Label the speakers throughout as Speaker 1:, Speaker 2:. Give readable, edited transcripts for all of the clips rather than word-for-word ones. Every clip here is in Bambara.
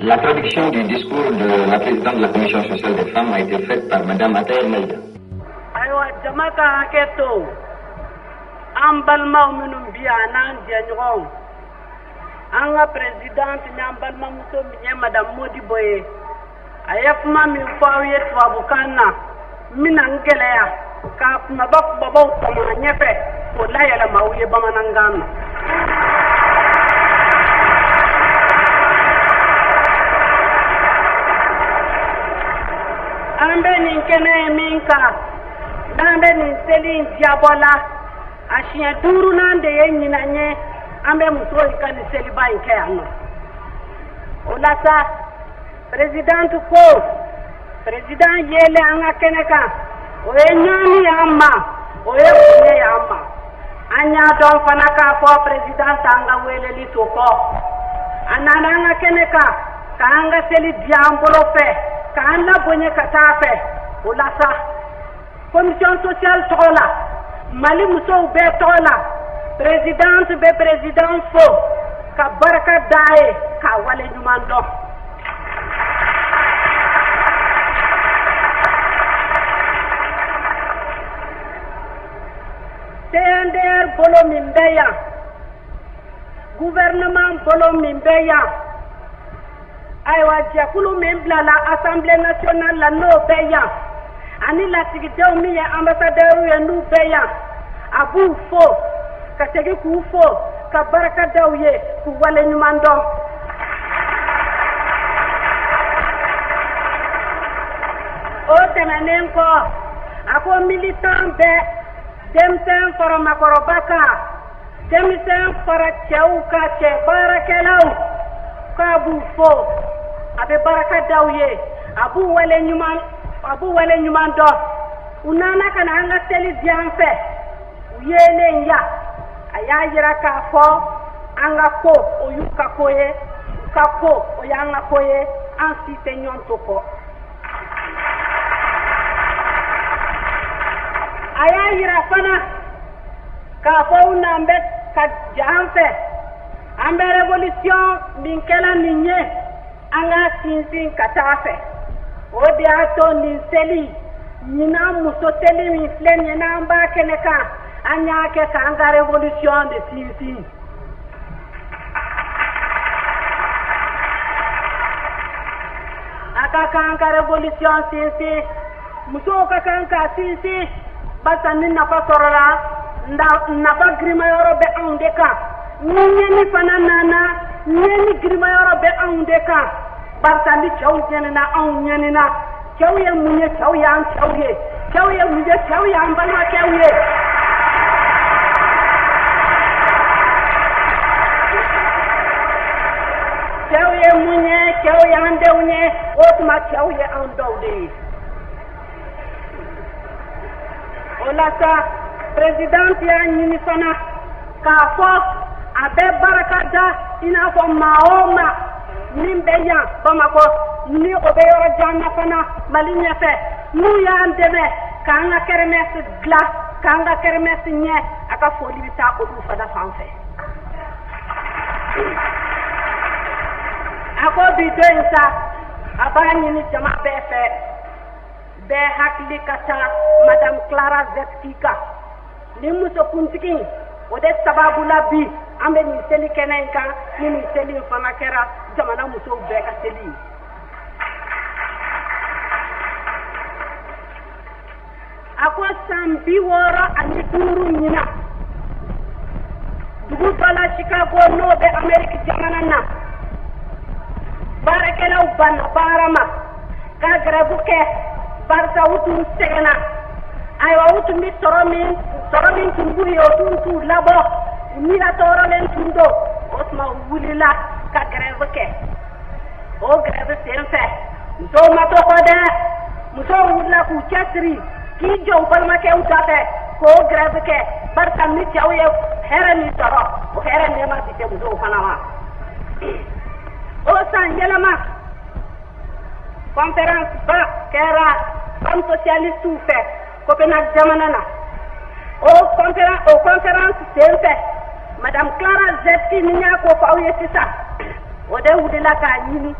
Speaker 1: La traduction du discours de la présidente de la Commission sociale des femmes a été faite par Madame Ataher Maïga.
Speaker 2: Ayiwa, jama ka hakɛ to. An balimaw minnu bi yan n'an jɛɲɔgɔnw, an ka présidente n'an balimamuso min ye Madame Modibo ye, a ye kuma min fɔ aw ye tubabukan na, n bɛna n gɛlɛya k'a kumaba kumabaw tɔmɔ a ɲɛfɛ k'o layɛlɛma aw ye bamanankan na. An bɛ nin kɛnɛ ye min kan, n'an bɛ nin seli in diyabɔ la, a siɲɛ duurunan de ye ɲinan ye an bɛ musow ka nin seliba in kɛ yan nɔ. O la sa, présidente ko président yelen an ka kɛnɛ kan, o ye ɲɔni y'an ma, o ye bonya y'an ma. An y'a dɔn fana k'a fɔ président t'an ka weleli to kɔ. A nana an ka kɛnɛ kan k'an ka seli diya an bolo fɛ, k'an labonya ka taa fɛ. O la sa, commission sociale tɔgɔ la, Mali musow bɛɛ tɔgɔ la, présidente bɛ président fo ka barika d'a ye, k'a wale ɲuman dɔn. CNDR bolo min bɛ yan, gouvernement bolo min bɛ yan, ayiwa, jɛkulu min bilala Assemblée nationale la, n'o bɛ yan, ani lasigidenw min ye ambassadeur ye, n'u bɛ yan, a b'u fo ka segin k'u fo ka barika da u ye, k'u wale ɲuman dɔn. O tɛmɛnen kɔ, a ko militant bɛɛ, denmisɛn fara makɔrɔba kan, denmisɛn fara cɛw kan, cɛ baarakɛlaw, k'a b'u fo, a bɛ barika da u ye, a b'u wale ɲuman dɔn. U nana ka na an ka seli di an fɛ. U yelen ya, a y'a yira k'a fɔ an ka ko, o y'u ka ko ye, u ka ko, o y'an ka ko ye, an si tɛ ɲɔgɔn to kɔ. A y'a yira fana k'a fɔ u n'an bɛ ka ja an fɛ, an bɛ révolution min kɛla nin ye, an ka sinsin ka taa fɛ. O de y'a to nin seli ɲinan, muso seli min filɛ nin ye, n'an b'a kɛnɛ kan, an y'a kɛ k'an ka révolution de sinsin. A ka kan ka révolution sinsin, musow ka kan k'a sinsin, barisa ni nafa sɔrɔla, nafa girimayɔrɔ bɛ anw de kan. Ni ɲɛni fana nana, ɲɛni girimayɔrɔ bɛ anw de kan, barisa ni cɛw ɲɛnina, anw ɲɛnina. Cɛw ye mun ye? Cɛw y'an cɛw ye. Cɛw ye mun ye? Cɛw y'an balimakɛw ye. Cɛw ye mun ye? Cɛw y'an denw ye. O tuma, cɛw ye anw dɔw de ye. O la sa, présidente y'a ɲini fana k'a fɔ a bɛ barika da i n'a fɔ maa o maa min bɛ yan Bamakɔ, ni o bɛ yɔrɔ jan na fana Mali ɲɛfɛ, n'u y'an dɛmɛ k'an ka kermesse dilan, k'an ka kermesse ɲɛ, a ka foli bɛ taa olu fana fan fɛ. A ko bi don in sa, a b'a ɲini jama bɛɛ fɛ, bɛɛ hakili ka taa Madame Clara Zetkin kan. Nin musokuntigi in, o de sababu la bi an bɛ nin seli kɛnɛ in kan, ni nin seli in fana kɛra jamana musow bɛɛ ka seli ye. A ko san 65 ɲinan, dugu dɔ la Chicago, n'o bɛ Amérique jamana na, baarakɛlaw banna baara ma ka grève kɛ, barisa u tun sɛgɛnna. Ayiwa, u tun bɛ sɔrɔ min tun b'u ye, o tun t'u labɔ, u nila tɔɔrɔlen tun don. O tuma, u wulila ka grève kɛ. O grève sen fɛ, musow ma to kɔ dɛ. Musow wulila k'u cɛsiri k'i jɔ u balimakɛw da fɛ k'o grève kɛ, barisa ni cɛw ye hɛrɛ min sɔrɔ, o hɛrɛ nɛɛma tɛ se musow fana ma. O san yɛlɛma, conférence ba kɛra femme socialiste fɛ Copenhague jamana na. O conférence sen fɛ, Madame Clara Zetkin ni y'a ko fɔ aw ye sisan, o de wulila k'a ɲini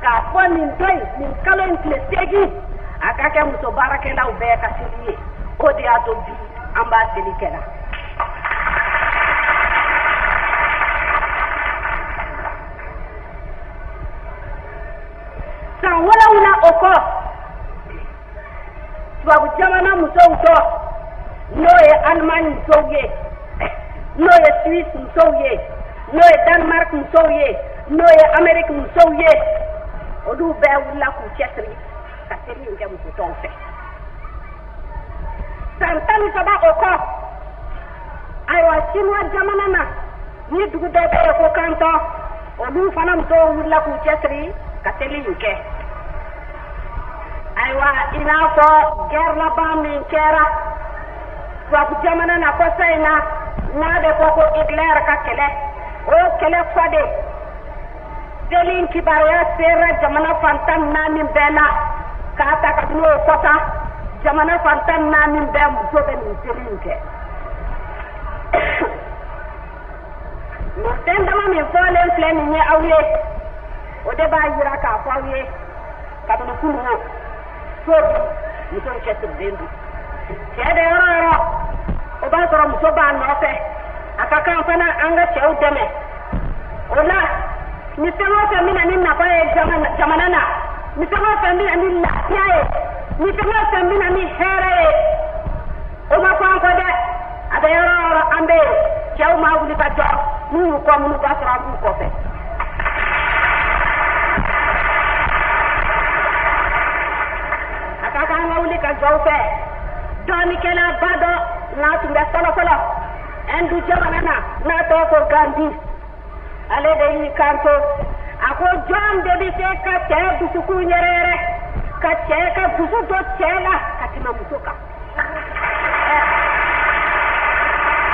Speaker 2: K'a fɔ nin don in, nin kalo in tile 8, a ka kɛ muso baarakɛlaw bɛɛ ka seli ye. O de y'a to bi an b'a seli kɛra. San 7 o kɔ, tubabu jamana musow tɔ, n'o ye Allemagne musow ye, n'o ye Suisse musow ye, n'o ye Danemark musow ye, n'o ye Amérique musow ye, olu bɛɛ wulila k'u cɛsiri ka seli in kɛ muso tɔw fɛ. San 13 o kɔ, ayiwa, Chinois jamana na, ni dugu dɔ bɛ yen ko Kantɔn, olu fana musow wulila k'u cɛsiri ka seli in kɛ. Ayiwa, i n'a fɔ guerre laban min kɛra tubabu jamana na kɔsa in na, n'a bɛ fɔ ko Hitler ka kɛlɛ, o kɛlɛ kɔ de seli in kibaruya sera jamana fan 14 bɛɛ la. K'a ta kabini o kɔsa, jamana fan 14 bɛɛ muso bɛ nin seli in kɛ. Nin fɛn dama min fɔlen filɛ nin ye aw ye, o de b'a yira k'a fɔ aw ye kabini kunun o so bi musow cɛsirilen don. Cɛ bɛ yɔrɔ o yɔrɔ, o b'a sɔrɔ muso b'a nɔfɛ. A ka kan fana an ka cɛw dɛmɛ o la. Ni fɛn o fɛn bɛna ni nafa ye jamana na, ni fɛn o fɛn bɛna ni lafiya ye, ni fɛn o fɛn bɛna ni hɛrɛ ye, o ma fɔ an kɔ dɛ. A bɛ yɔrɔ o yɔrɔ an bɛ yen. Cɛw ma wuli ka jɔ, n'u y'u kɔ minnu b'a sɔrɔ an b'u kɔfɛ. A ka kan an ka wuli ka jɔ u fɛ. Dɔɔninkɛlaba dɔ n'a tun bɛ fɔlɔ fɔlɔ Hindu jamana na, n'a tɔgɔ ko Gandhi, ale de y'i kanto, a ko jɔn de bɛ se ka cɛ dusukun yɛrɛ yɛrɛ, ka cɛ ka dusu don cɛ la ka tɛmɛ muso kan?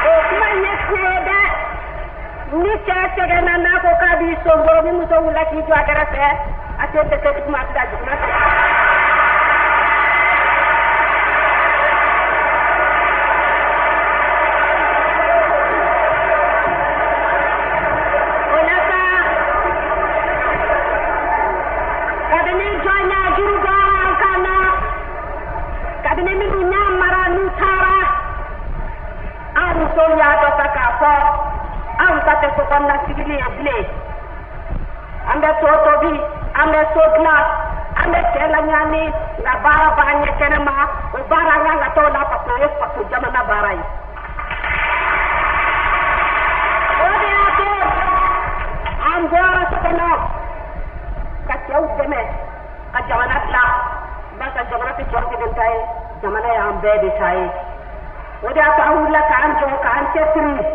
Speaker 2: O kuma in ye tiɲɛ ye dɛ. Ni cɛ sɛgɛnna, n'a ko k'a b'i sonsoro, ni muso wulila k'i jɔ a kɛrɛfɛ, a tɛ dɛsɛ duguma, a bɛ taa duguma fɛ. O la sa, kabini jɔnya juru bɔra an kan na, kabini minnu y'a mara n'u taara, an musow y'a dɔn sa k'a fɔ anw ta tɛ so kɔnɔna sigili ye bilen. An bɛ to tobi, an bɛ so dilan, an bɛ cɛ laɲaani, nka baara b'an ɲɛ kɛnɛ ma. O baara an kan ka t'o la, parce que o ye faso jamana baara ye. O de y'a to an bɔra so kɔnɔ ka cɛw dɛmɛ ka jamana dilan, barisa jamana tɛ cɛw kelen ta ye, jamana y'an bɛɛ de ta ye. O de y'a to an wulila k'an jɔ k'an cɛsiri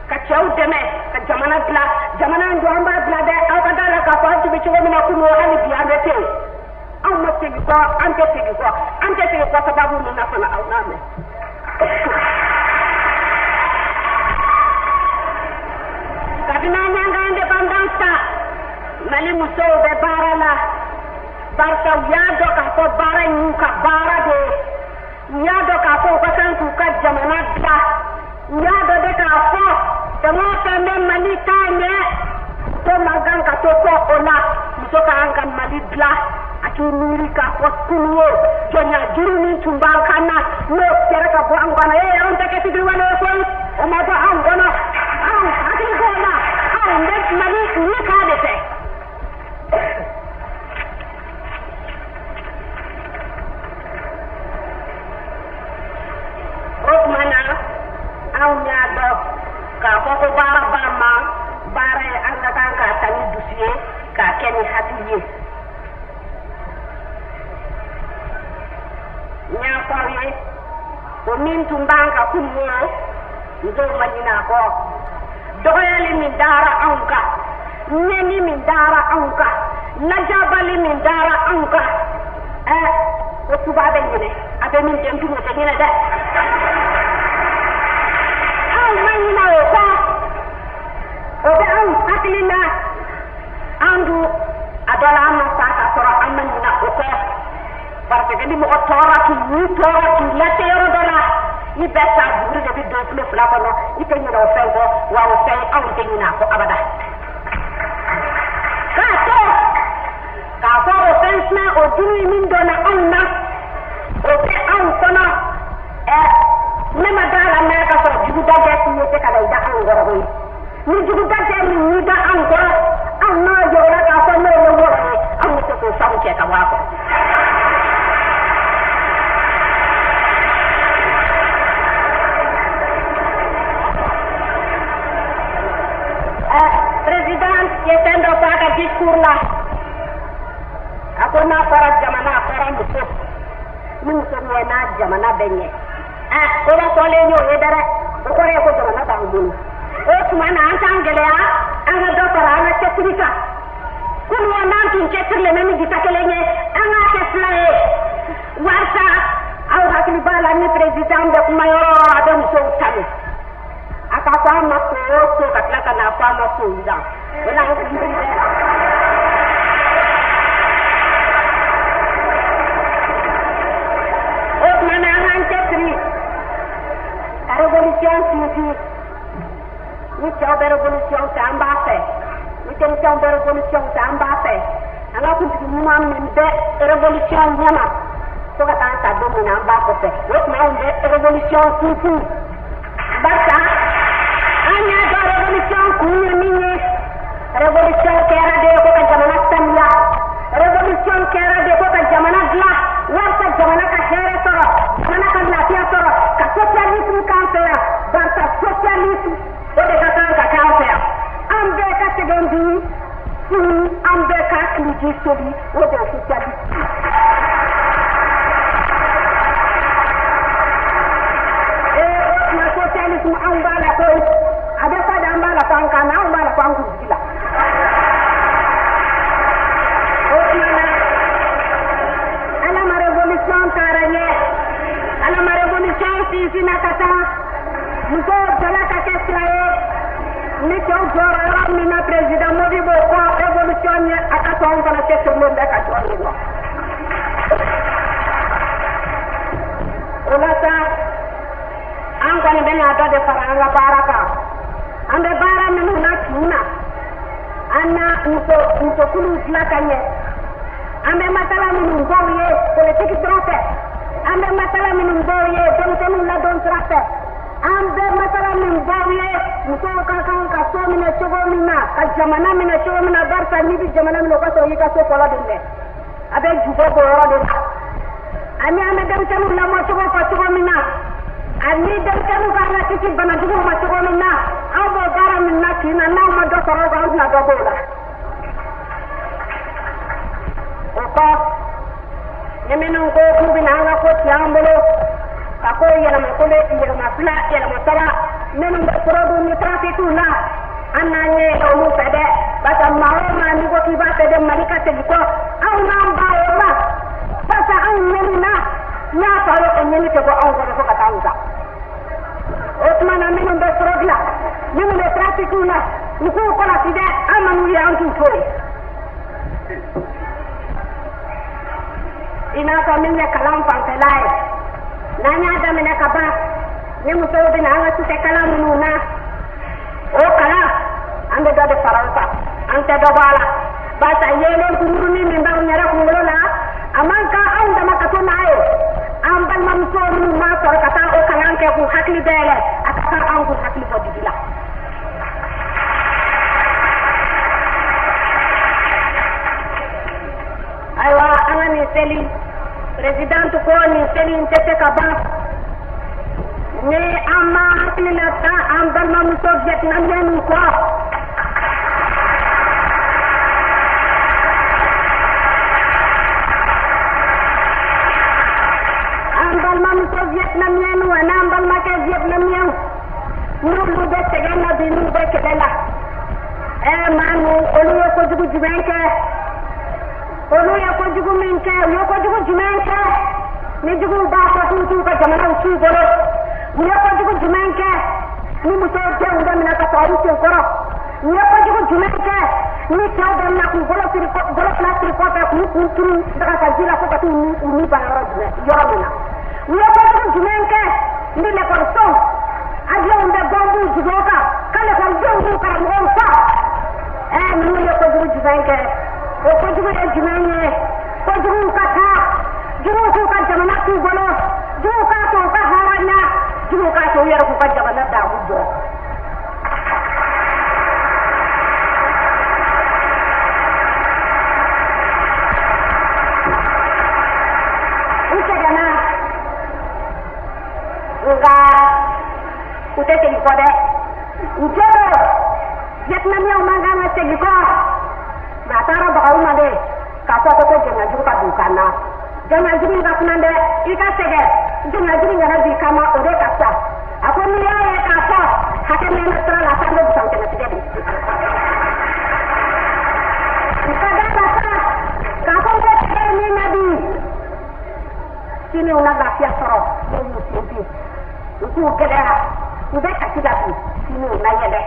Speaker 2: ka cɛw dɛmɛ ka jamana dilan. Jamana in don, an b'a bila dɛ. Aw ka da la k'a fɔ an tun bɛ cogo min na kunun, hali bi an bɛ ten. Anw ma segin kɔ, an tɛ segin kɔ, an tɛ segin kɔ sababu min na fana, aw n'a mɛn. Kabini an y'an ka indépendance ta, Mali musow bɛ baara la, barisa u y'a dɔn k'a fɔ baara in y'u ka baara de ye. U y'a dɔn k'a fɔ u ka kan k'u ka jamana dilan. U y'a dɔn de k'a fɔ fɛn o fɛn bɛ Mali taa ɲɛ, muso man kan ka to kɔ o la. Muso ka kan ka Mali dilan. A k'i miiri k'a fɔ kunun o jɔnya juru min tun b'an kan na, n'o kɛra ka bɔ an kɔnɔ, ee, anw tɛ kɛ fitiriwale ye koyi. O ma bɔ anw kɔnɔ, anw hakili b'o la. Anw bɛ Mali ɲɛ k'a de fɛ. O tuma na, anw y'a dɔn k'a fɔ ko baara b'an ma. Baara ye an ka kan k'a ta ni dusu ye, k'a kɛ ni hakili ye. N y'a fɔ aw ye, o min tun b'an kan kunun o, musow ma ɲinɛ a kɔ. Dɔgɔyali min dara anw kan, ɲɛni min dara anw kan, lajabali min dara anw kan, ɛ, o tuba bɛ ɲinɛ a bɛ min den dun, o tɛ ɲinɛ dɛ. Anw ma ɲinɛ o kɔ, o bɛ anw hakili la. An dun a dɔ la, an ma sa k'a sɔrɔ an ma ɲinɛ o kɔ, parce que ni mɔgɔ tɔɔrɔ k'i ni tɔɔrɔ k'i lase yɔrɔ dɔ la, i bɛ sa, buguri de bɛ don tulo fila kɔnɔ, i tɛ ɲinɛ o fɛn kɔ. Wa o fɛn, anw tɛ ɲinɛ a kɔ abada. K'a to Ni juguda tɛ min da anw kɔrɔ, anw n'a jɔra k'a fɔ n'o ye wɔɔrɔ ye, anw bɛ se k'o sabu cɛ ka bɔ a kɔrɔ. Président ye fɛn dɔ fɔ a ka discours la. A ko n'a fɔra jamana, a fɔra muso. Ni muso ɲɛ n'a jamana bɛ ɲɛ. Koba fɔlen y'o ye dɛ, o kɔrɔ ye ko jamana b'an bolo. O tuma na an t'an gɛlɛya, an ka dɔ fara an ka cɛsiri kan. Kunun n'an tun cɛsirilen bɛ ni jita kelen ye, an k'a kɛ fila ye. Walasa aw hakili b'a la ni président bɛ kuma yɔrɔ o yɔrɔ, a bɛ musow tanu. A ka fɔ an ma ko o ko ka tila ka n'a fɔ an ma ko dan. O la an kun bɛ dɛ. O tuma na an k'an cɛsiri ka révolution sinsin. Ni cɛw bɛ révolution fɛ, an b'a fɛ. Ni denmisɛnw bɛ révolution fɛ, an b'a fɛ. An ka kuntigi ɲuman min bɛ révolution ɲɛma fo ka taa ta don min na, an b'a kɔfɛ. O tuma anw bɛ révolution sinsin. Barisa an y'a dɔn révolution kun ye min ye. Révolution kɛra de ko ka jamana sanuya. Révolution kɛra de ko ka jamana dilan walasa jamana ka hɛrɛ sɔrɔ, jamana ka lafiya sɔrɔ, ka socialisme k'an fɛ yan. Barisa socialisme o de ka kan ka k'an fɛ yan. An bɛɛ ka sɛgɛn bi sini, an bɛɛ ka kiriji sobi, o de ye socialisme ye. Ee o tuma socialisme anw b'a la koyi. A bɛ fɔ de an b'a la fɔ an kan na, anw b'a la fɔ an kunsigi la. O tuma na Ala ma révolution taara ɲɛ, Ala ma révolution sinsinna ka taa, musow jɔla ka kɛ sira ye. Ni cɛw jɔra yɔrɔ min na, président Modibo kɔ révolution ɲɛ, a ka to anw fana cɛsirilen bɛ ka jɔ yen nɔ. O la sa, an kɔni bɛna dɔ de fara an ka baara kan. An bɛ baara minnu na tin na, an na muso musokuluw dilan ka ɲɛ. An bɛ masala minnu bɔ u ye politiki sira fɛ, an bɛ masala minnu bɔ u ye denmisɛnninw ladon sira fɛ, an bɛ masala min bɔ u ye musow ka kan ka so minɛ cogo min na, ka jamana minɛ cogo min na. Barisa n'i bɛ jamana minɛ, o ka sɔrɔ i ka so fɔlɔ de minɛ. A bɛ jubɔ bɔ yɔrɔ de la. Ani an bɛ denmisɛnninw lamɔ cogo fɔ cogo min na, ani denmisɛnninw kan ka kisi banajuguw ma cogo min na, an b'o baara min na tin na, n'aw ma dɔ sɔrɔ o kan, an tɛna dɔ b'o la. O kɔ, ni minnu ko k'u bɛna an ka ko tiɲɛ an bolo, ka ko yɛlɛma ko bɛ yɛlɛma fila, yɛlɛma saba, minnu bɛ fraude ni trafic la, an n'an ɲɛ yɛlɛ olu fɛ dɛ. Barisa maa o maa n'i ko k'i b'a fɛ de Mali ka segin kɔ, anw n'an ba o ma. Barisa anw ɲɛni na, n'a fɔra o ɲɛni tɛ bɔ anw kɔnɔ fo ka taa anw sa. O tuma na minnu bɛ fraude la, minnu bɛ trafic la, u k'u kɔlɔsi dɛ, an ma n'u ye, an t'u to yen. I n'a fɔ min ye kalan fanfɛla ye, n'an y'a daminɛ ka ban, ni musow bɛna an ka sufɛ kalan minnu na, o kalan an bɛ dɔ de fara o kan, an tɛ dɔ bɔ a la. Barisa yeelen kunkurunin min b'anw yɛrɛ kunkolo la, a man kan anw dama ka to n'a ye. An balimamuso minnu m'a sɔrɔ ka taa o kalan kɛ k'u hakili dayɛlɛ, a ka kan anw k'u hakili bɔ dibi la. Ayiwa, an ka nin seli, président ko nin seli in tɛ se ka ban ni an ma hakili la taa an balimamuso vietnamienw kɔ. An balimamuso vietnamienw ani an balimakɛ vietnamienw, n'olu bɛ sɛgɛn na bi, n'u bɛ kɛlɛ la, maa nu, olu ye kojugu jumɛn kɛ? Olu ye kojugu min kɛ, u ye kojugu jumɛn kɛ ni juguw b'a fɔ k'u t'u ka jamanaw t'u bolo? U ye kojugu jumɛn kɛ ni musow denw bɛ minɛ ka sɔrɔ u sen kɔrɔ? U ye kojugu jumɛn kɛ ni cɛw bɛ minɛ k'u bolo siri, bolo fila siri kɔfɛ, k'u kun turu daga ji la fo ka t'u ni u ni ban yɔrɔ jumɛn, yɔrɔ min na? U ye kojugu jumɛn kɛ ni lekɔlisow avion bɛ bɔnb'u jigin o kan ka lekɔlidenw b'u karamɔgɔw fa? Ninnu ye kojugu jumɛn kɛ? O kojugu ye jumɛn ye? Kojuguw ka taa, juguw k'u ka jamana t'u bolo, juguw k'a to u ka hɔrɔnya, juguw k'a to u yɛrɛ k'u ka jamana daamu bɔ. fɔ ko jɔnyajugu ka don kan na. Jɔnyajugu in ka kuma dɛ, i ka sɛgɛn jɔnyajugu in kana bin kama o de ka fisa. A ko n'i y'a ye k'a fɔ hakɛ mɛnna sira la k'an bɛ busan kɛmɛ tigɛ de. U ka da la sa k'a fɔ ko tigɛ min na bi sini u na lafiya sɔrɔ n'u y'u sen bin u k'u gɛlɛya u bɛ kasi la bi sini u na yɛlɛ.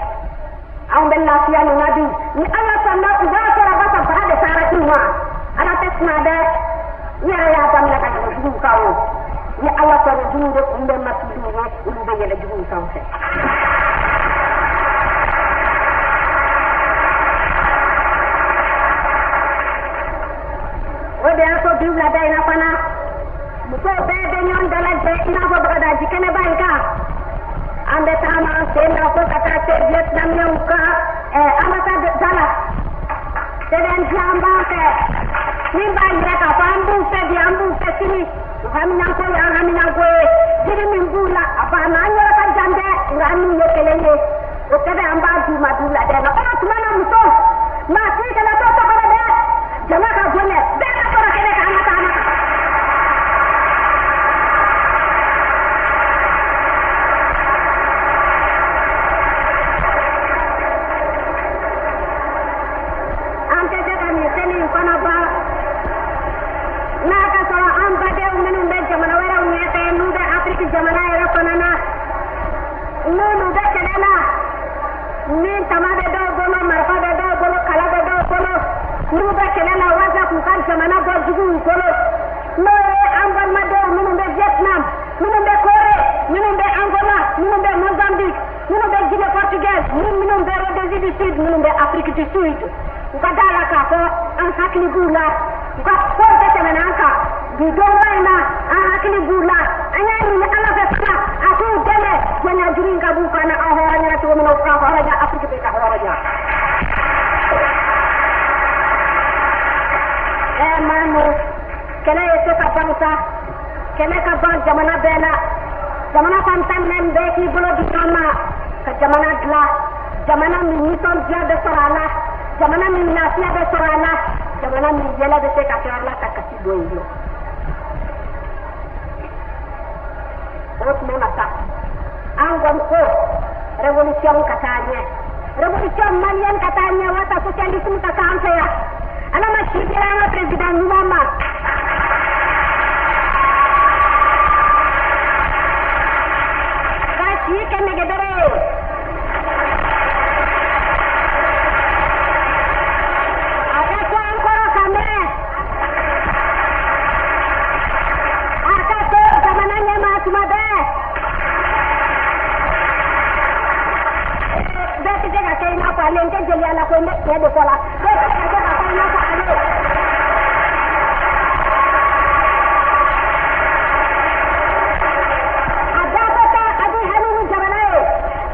Speaker 2: Anw bɛ lafiya nin na bi ni Ala sɔnna u b'a sɔrɔ basa baga de taara k'u ma. Ala tɛ suma dɛ, n yɛrɛ y'a daminɛ ka yɛlɛ juguw kan o. Ni Ala sɔnna juguw de kun bɛ masuliw ye, olu bɛ yɛlɛ juguw sanfɛ. O de y'a to bi wulada in na fana musow bɛɛ bɛ ɲɔgɔn dalajɛ i n'a fɔ Bagadaji kɛnɛba in kan. An bɛ taama an sen na fo ka taa se Vietnamienw ka ambassade da la. Sɛbɛn dilan b'an fɛ min b'a yira k'a fɔ an b'u fɛ bi an b'u fɛ sini. U haminanko ye an haminanko ye. Jiri min b'u la a banna an yɔrɔ ka jan dɛ, nka an n'u ye kelen ye. O sɛbɛn an b'a d'u ma bi wulada in na. O tuma na musow maa si kana to so kɔnɔ dɛ, jama ka bonya bɛɛ ka sɔrɔ kɛnɛ kan an ka taama kan. An tɛ se ka nin seli in fana ban n'a ka sɔrɔ an badenw minnu bɛ jamana wɛrɛw ɲɛfɛ n'u bɛ Afiriki jamana yɛrɛ fana na n'olu bɛ kɛlɛ la ni tama bɛ dɔw bolo marifa bɛ dɔw bolo kala bɛ dɔw bolo n'u bɛ kɛlɛ la walasa k'u ka jamana bɔ juguw bolo n'o ye an balimadenw minnu bɛ Vietnam minnu bɛ Corée minnu bɛ Angola minnu bɛ Mozambique minnu bɛ Guinée portugaise minnu bɛ Rhodésie du Sud minnu bɛ Afrique du Sud. U ka da la k'a fɔ an hakili b'u la, u ka foyi tɛ tɛmɛna an kan bi donba in na an hakili b'u la. An y'a ɲini Ala fɛ fana a k'u dɛmɛ jɔnyajugu in ka b'u kan na an hɔrɔnyara cogo min na u ka hɔrɔnya Afiriki bɛ ka hɔrɔnya. Mamu kɛlɛ ye se ka ban sa, kɛlɛ ka ban jamana bɛɛ la. Jamana fantan naani bɛɛ k'i bolo di ɲɔgɔn ma ka jamana dilan, jamana min nisɔndiya bɛ sɔrɔ a la, jamana min lafiya bɛ sɔrɔ a la, jamana min yɛlɛ bɛ se ka kɛ a la ka kasi bɔ yen nɔ. O tuma na sa an kɔni ko révolution ka taa ɲɛ, révolution malienne ka taa ɲɛ walasa socialisme ka k'an fɛ yan. Ala ma si dira an ka président ɲuman ma. Ka si kɛ nɛgɛbere ye. A ka to an kɔrɔ ka mɛn. A ka to jamana ɲɛmaa tuma bɛɛ. Bɛɛ tɛ se ka kɛ i n'a fɔ ale, n tɛ jeliya la koyi, n bɛ tiɲɛ de fɔ la. Bɛɛ tɛ se ka kɛ ka fɔ i n'a fɔ ale. A dako ta a b'i hami ni jamana ye,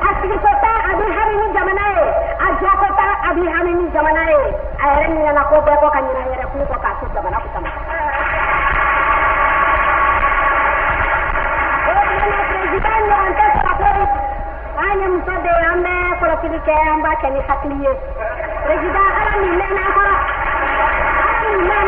Speaker 2: a sigiko ta a b'i hami ni jamana ye, a jɔko ta a b'i hami ni jamana ye. A yɛrɛ ɲinɛna ko bɛɛ kɔ ka ɲinɛ a yɛrɛ kun kɔ k'a to jamana kusama. O tuma na président ɲɔgɔn tɛ sɔrɔ koyi. An ye muso de ye, an bɛ kɔlɔsili kɛ, an b'a kɛ ni hakili ye. Président Ala min mɛnna an kɔrɔ, Ala min mɛnna